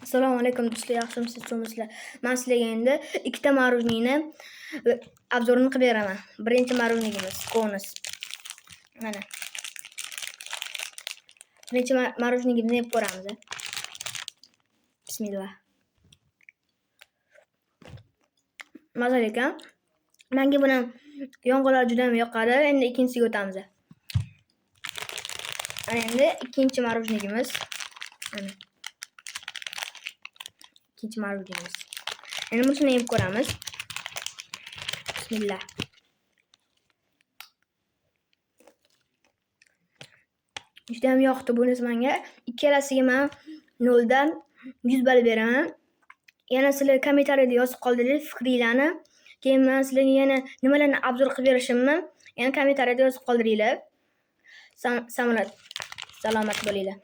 Assalomu alaykum do'stlar, yaxshimisiz, sog'misizlar? Men sizlarga endi ikkita мороженое ni обзор ini qilib beraman. Birinchi мороженое miz Konus. Mana. Birinchi мороженое mizni yeb ko'ramiz. Bismillah. Mazali ekan. Menga buni yong'oqlar juda ham yoqadi. Endi ikkinchisiga o'tamiz. Ana endi ikkinchi мороженое miz. Ana. Ikkinchi мороженое miz. Endi bunisini yeb ko'ramiz. Bismillah. Juda ham yoqdi bunisi menga. Ikkalasiga men 0 dan 100 ball beraman. Yana sizlar kommentariyada yozib qoldiringlar fikringlarni. Keyin men sizlarga yana nimalarni обзор qilib berishimni yana kommentariyada yozib qoldiringlar. Salomat bo'linglar.